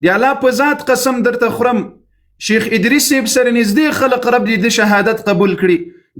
د الله په ذات قسم درته خورم، شیخ ادریس صاحب سره نږدې خلق، رب دې د شهادت قبول کړي،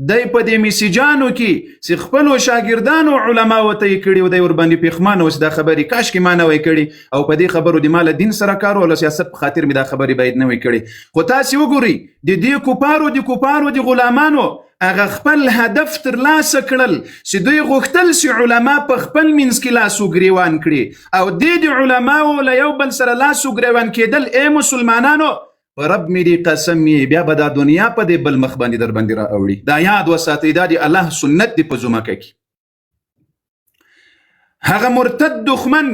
دی په دې میسجانو کې چې خپلو شاګردانو علماو ته یې کړي او دی ورباندې پښیمانه و چې دا خبرې کاشکې ما نه وای کړي، او په دې خبرو د ما له دین سره کار او له سیاست په خاطر مې دا خبرې باید نه وای کړي. خو تاسې وګورئ، د دې کفارو، د کفارو د غلامانو هغه خپل هدف ترلاسه کړل چې دوی غوښتل چې علما په خپل منځ کې لاس و ګریوان کړي، او دې د علماو له یو بل سره لاس و ګریوان کېدل، ای مسلمانانو، په رب مې دې قسم وي، بیا به دا دنیا په دې بل مخ باندې در باندې را اوړي. دا یاد وساتئ، دا د الله سنت دی په ځمکه کې. هغه مرتد دښمن،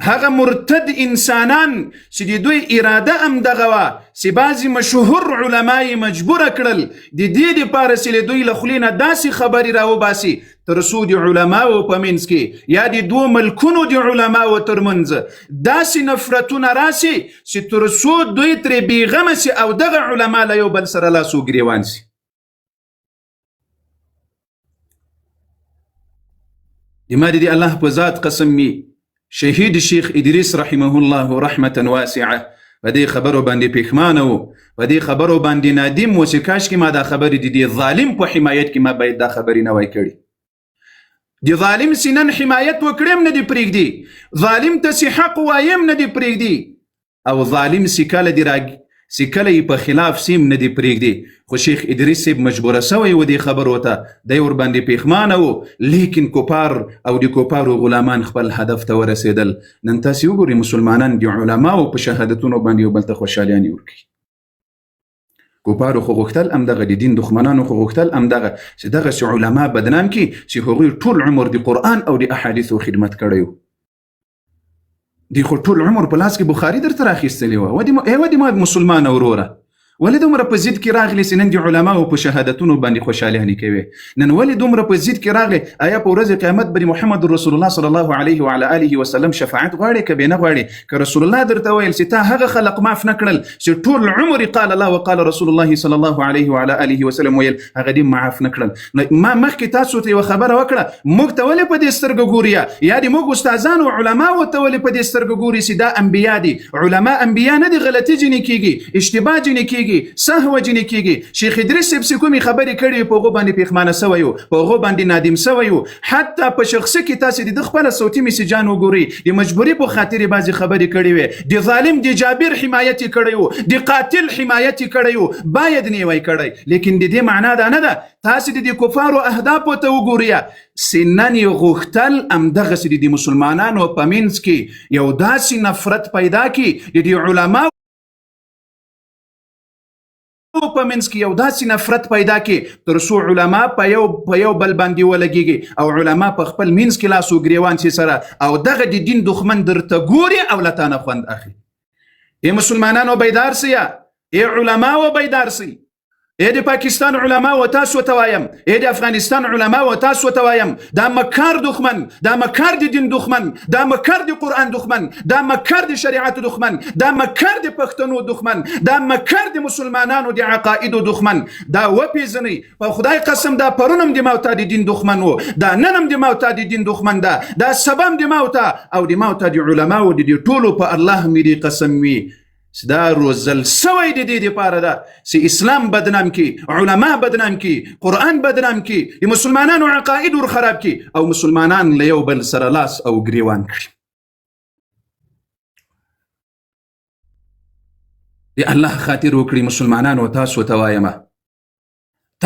هغه مرتد انسانان چې د دوی اراده هم دغه وه چې بعضې مشهور علما یې مجبوره کړل د دې دپاره چې له دوی له خولې نه داسې خبرې راوباسي تر څو د علماو په منځ کې یا د دوو ملکونو د علماو ترمنځ داسې نفرتونه راسي چې تر څو دوی ترې بېغمه سي او دغه علما له یو بل سره لاس و ګریوان سي. د ما د الله په ذات قسم می، شهید شیخ ادریس رحمه الله رحمة واسعه په دې خبرو باندې پښمانه و، په دې خبرو باندې نادم و چې کاشکې ما دا خبرې د دې ظالم په حمایت کې ما باید دا خبرې نه وای کړي. د ظالم سي نن حمایت وکړم نه دی پرېږدي، ظالم ته سي حق وایم نه دی پرېږدي، او ظالم سي کله دی را سي کله یې په خلاف سیم نه دی پرېږدي. خو شیخ ادریس صاحب مجبوره سوی و دې خبرو ته، دی ورباندې پښیمانه و، لیکن کفار او د کفارو غلامان خپل هدف ته ورسېدل. نن تاسې وګورئ، مسلمانان د علماو په شهادتونو باندې یو بل ته خوشحالیانې ورکوي. کفارو خو غوښتل همدغه، د دین دښمنانو خو غوښتل همدغه چې دغسې علما بدنام کړي چې هغوی ټول عمر د قرآن او د احادیثو خدمت کړی و. دی خو ټول عمر په لاس کې بخاري درته راخیستلې وه. ودې ما مسلمان وروره، ولې دومره په ضد کې راغلې چې نن د علماو په شهادتونو باندې خوشحالیانې کوې؟ نن ولې دومره په ضد کې راغلې؟ آیا په ورځ قیامت به محمد رسول الله صلی الله علیه وعلى آله وسلم شفاعت غواړې که به نه غواړې؟ که رسول الله درته ویل چې تا هغه خلق معاف نه کړل چې ټول عمر قال الله وقال رسول الله صلی الله علیه وعلى آله وسلم ویل، هغه دې معاف نه کړل. ما مخکې تاسو ته یوه خبره وکړه، موږ ته ولې په دې سترګه ګوري، یا دې موږ استادان او علماو ته ولې په دې سترګه ګوري چې دا انبیا دي؟ علما انبیا نه دي، غلطي ځینې کېږي، اشتباه ځینې کېږي، سهو ځینې کېږي. شیخ ادریس صاحب چې کومې خبرې کړې، په هغو باندې پښیمانه سوی و، په هغو باندې نادم سوی و. حتی په شخصي کې تاسې د ده خپله صوتي میسجان وګورئ، د مجبوري په خاطر یې بعضې خبرې کړې وې، د ظالم د جابر حمایت یې کړی و، د قاتل حمایت یې کړی و، باید نه یې وای کړی. لیکن د دې معنا دا نه ده تاسې د دې کفارو اهدافو ته وګورئ چې نن یې غوښتل همدغسې د دې مسلمانانو په منځ کې یو داسې نفرت پیدا کړي، د دې علماو په منځ کې یو داسې نفرت پیدا کړي تر څو علما په یو بل باندې ولګیږي او علما په خپل منځ کې لاس و ګریوان سي سره، او دغه د دین دښمن درته ګوري او له تا نه خوند اخلي. ای مسلمانانو بیدار سئ، ای علماو بیدار سئ، ای د پاکستان علما و تاسو ته وایم، ای د افغانستان علما و تاسو ته وایم، دا مکار دښمن، دا مکار د دین دښمن، دا مکار د قرآن دښمن، دا مکار د شریعت دښمن، دا مکار د پښتنو دښمن، دا مکار د مسلمانانو د عقایدو دښمن، دا وپېژنئ. په خدای قسم، دا پرون هم د ما او تا د دین دښمن و، دا نن هم د ما او تا د دین دښمن ده، دا سبا هم د ما او تا او د ما او تا د علماو د دې ټولو په الله مې دې قسم وي چې دا روزل سوی د دې دپاره ده چې اسلام بدنام کړي، علما بدنام کړي، قرآن بدنام کړي، د مسلمانانو عقاید ور خراب کړي او مسلمانان له یو بل سره لاس او ګریوان کړي. د الله خاطر وکړي مسلمانانو، تاسو ته وایم،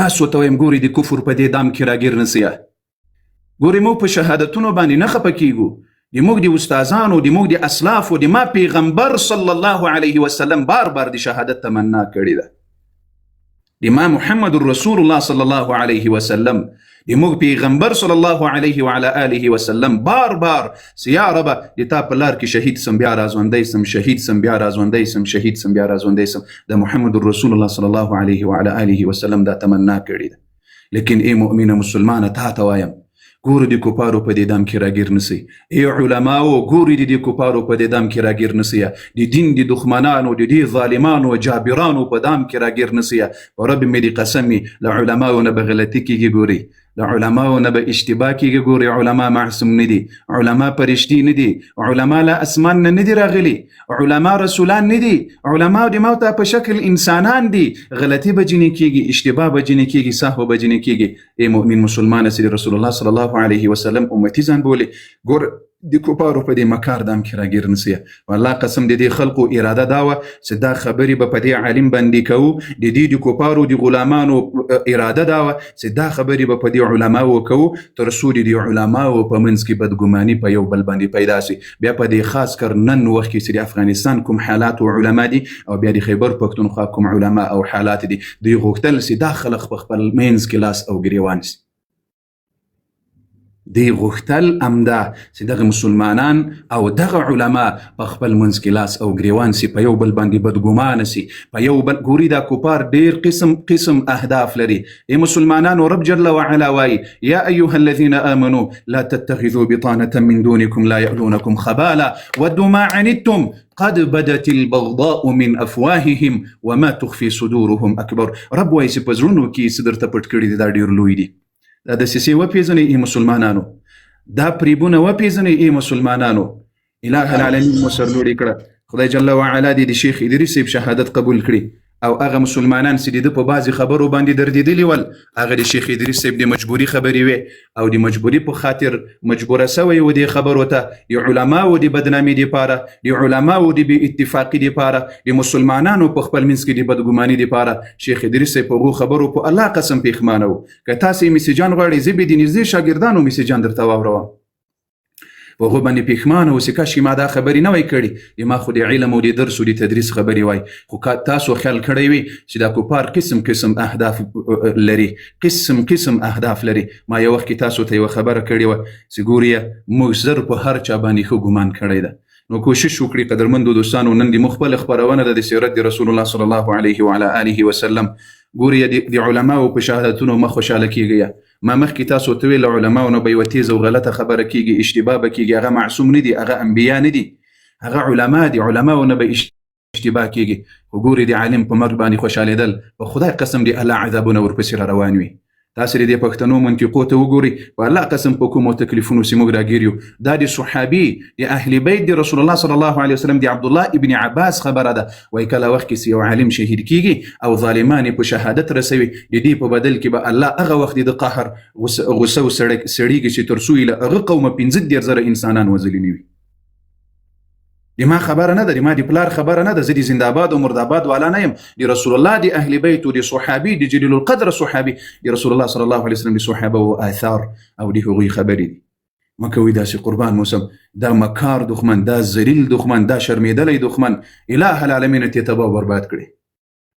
تاسو ته وایم، ګوري د کفر په دې دام کې راګیر نه سئ. ګوري موږ په شهادتونو باندې نه خپه کیږو، د موږ د استادانو، د موږ د اسلافو، د ما پیغمبر صلی الله علیه وسلم بار بار د شهادت تمنا کړې ده. د ما محمد رسول الله صلی الله علیه وسلم، د موږ پیغمبر صلی الله علیه وعلى آله وسلم بار بار چې یا ربه د تا په لار کې شهید سم بیا راژوندی سم، شهید سم بیا راژوندی سم، شهید سم بیا راژوندی سم، د محمد رسول الله صلی الله علیه وعلى آله وسلم دا تمنا کړې ده. لیکن ای مؤمنه مسلمانه، تا ته وایم، ګورو د کفارو په دې دام کې راګیر نسی. ای علماو، ګوري د دې کفارو په دې دام کې راګیر نسی، د دین د دښمنانو، د دې ظالمانو جابرانو په دام کې راګیر نسی. په رب مې دې قسم وي، له علماو نه به غلطي کېږي. ګوري د علماو نه به اشتباه کیږي. ګوري، علما معصوم نه دي، علما پرشتي نه دي، علما له اسمان نه نه دي راغلي، علما رسولان نه دي، علما د موتا په شکل انسانان دي. غلطي به جنې کیږي، اشتباه به جنې کیږي، سهو به جنې کیږي. ای مؤمن مسلمان چې رسول الله صلی الله علیه وسلم امتي ځان بولي، ګور د کوپارو په دې مکار دام کې راګیر نسی. والله قسم، د دې خلکو اراده دا وه چې دا خبرې به په دې عالم باندې کوو. د دې د کوپارو د غلامانو اراده دا وه چې دا خبرې به په دې علماو کوو، تر څو د دې علماو په منځ کې بدګماني په یو بل باندې پیدا سي. بیا په دې خاص کر نن وخت کې چې د افغانستان کوم حالات او علما دي او بیا د خیبر پښتونخوا کوم علما او حالات دي، دوی غوښتل چې دا خلک په خپل منځ کې لاس او ګریوان سي. دی غوښتل امدا چې دغه مسلمانان او دغه علما په خپل منځ کې لاس او ګریوان سي، په یو بل باندې بدګمانه سي، په یو بل. ګوري، دا کوپار ډیر قسم قسم اهداف لري. ای مسلمانانو، رب جل وعلا وایي: یا ایها الذین آمنوا لا تتخذوا بطانة من دونكم لا یألونكم خبالا ودوا ما عنتم قد بدت البغضاء من افواههم وما تخفي صدورهم اکبر. رب وایي چې په زړونو کې څه درته پټ کړي دي، دا ډیر لوی دي. دا دسیسې وپېژنئ ای مسلمانانو، دا فریبونه وپېژنئ ای مسلمانانو. اله العالمین مو سرلوړي کړه. خدای جل وعلا دې د شیخ ادریس صاحب شهادت قبول کړي او هغه مسلمانان چې د ده په بعضې خبرو باندې دردېدلي ول، هغه د شیخ ادریس صاحب د مجبوري خبرې وې او د مجبوري په خاطر مجبوره سوی و دې خبرو ته، د علماو د بدنامي دپاره، د علماو د بې اتفاقي دپاره، د مسلمانانو په خپل منځ کې د بدګماني دپاره. شیخ ادریس صاحب په هغو خبرو په الله قسم پېښمانه و. که تاسې میسجان غواړئ، زه به د نږدې شاګردانو میسجان درته واوروم. په هغو باندې پېښمانه اوسې، کاشکې ما دا خبرې نه وای کړې، د ما خو د علم او د درس او د تدریس خبرې وای. خو که تاسو خیال کړی وي چې دا کوپار قسم قسم اهداف لري، قسم قسم اهداف لري. ما یو وخت کې تاسو ته یوه خبره کړې وه چې ګوریا، موږ زر په هر چا باندې ښه ګمان کړی ده. نو کوشش وکړي قدرمندو دوستانو، نن د مو خپله خپرونه ده د سیرت د رسول الله صلی الله علیه وعلى آله وسلم. ګوري، د علماو په شهادتونو مه خوشحاله کېږئ. ما مخکې تاسو ته ویل، علماو نه به یوه تیزه او غلطه خبره کېږي، اشتباه به کېږي. هغه معصوم نه دي، هغه انبیا نه دي، هغه علما دي. علماو نه به اشتباه کېږي، خو ګوري، د عالم په مرګ باندې خوشحالېدل، په خدای قسم د الله عذابونه ورپسې را روان وي. تاسو د پښتنو منطقو ته وګورئ، په الله قسم په کومو تکلیفونو چې موږ راګیر یو. دا د صحابي، د اهل بیت د رسول الله صلی الله علیه وسلم، د عبد الله ابن عباس خبره ده. وایي کله وخت کې چې یو عالم شهید کیږي او ظالمان یې په شهادت رسوي، د دې په بدل کې به الله هغه وخت د قهر غصه او سړیږي چې تر څو یې له هغه قومه 35,000 انسانان وژلي نه وي. د ما خبره نه ده، د ما د پلار خبره نه ده، زه د زنده‌آباد او مردآباد والا نه یم. د رسول الله د اهل بیت او د صحابي، د جلیل القدر صحابي، د رسول الله صلی الله علیه وسلم د صحابه او آثار او د هغوی خبرې دي. مه کوئ داسې، قربان موسم. دا مکار دښمن، دا ذلیل دښمن، دا شرمېدلی دښمن، اله العالمین ته تباه برباد کړي.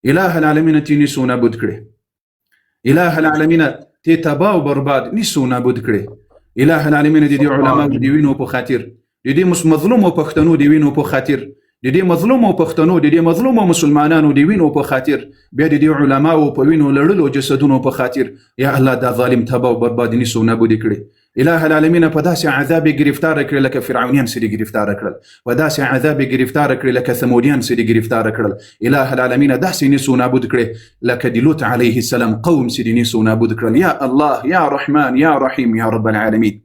اله العالمین ته نیسو نابود کړي. اله العالمین ته تباه او برباد، نیسو نابود کړي. اله العالمین د دې علماو د وینو په خاطر، د دې مظلومو پښتنو د وینو په خاطر، د دې مظلومو پښتنو، د دې مظلومو مسلمانانو د وینو په خاطر، بیا د دې علماو په وینو لړلو جسدونو په خاطر، یا الله دا ظالم تباه او برباد، نیسو نابود کړي. اله العالمین په داسې عذاب یې ګرفتار کړي لکه فرعونیان چې دې ګرفتار کړل، په داسې عذاب یې ګرفتار کړي لکه ثمودیان چې دې ګرفتار کړل. اله العالمین داسې نیسو نابود کړي لکه د لوط علیه السلام قوم چې دې نیسو نابود کړل. یا الله، یا رحمان، یا رحیم، یا رب العالمین.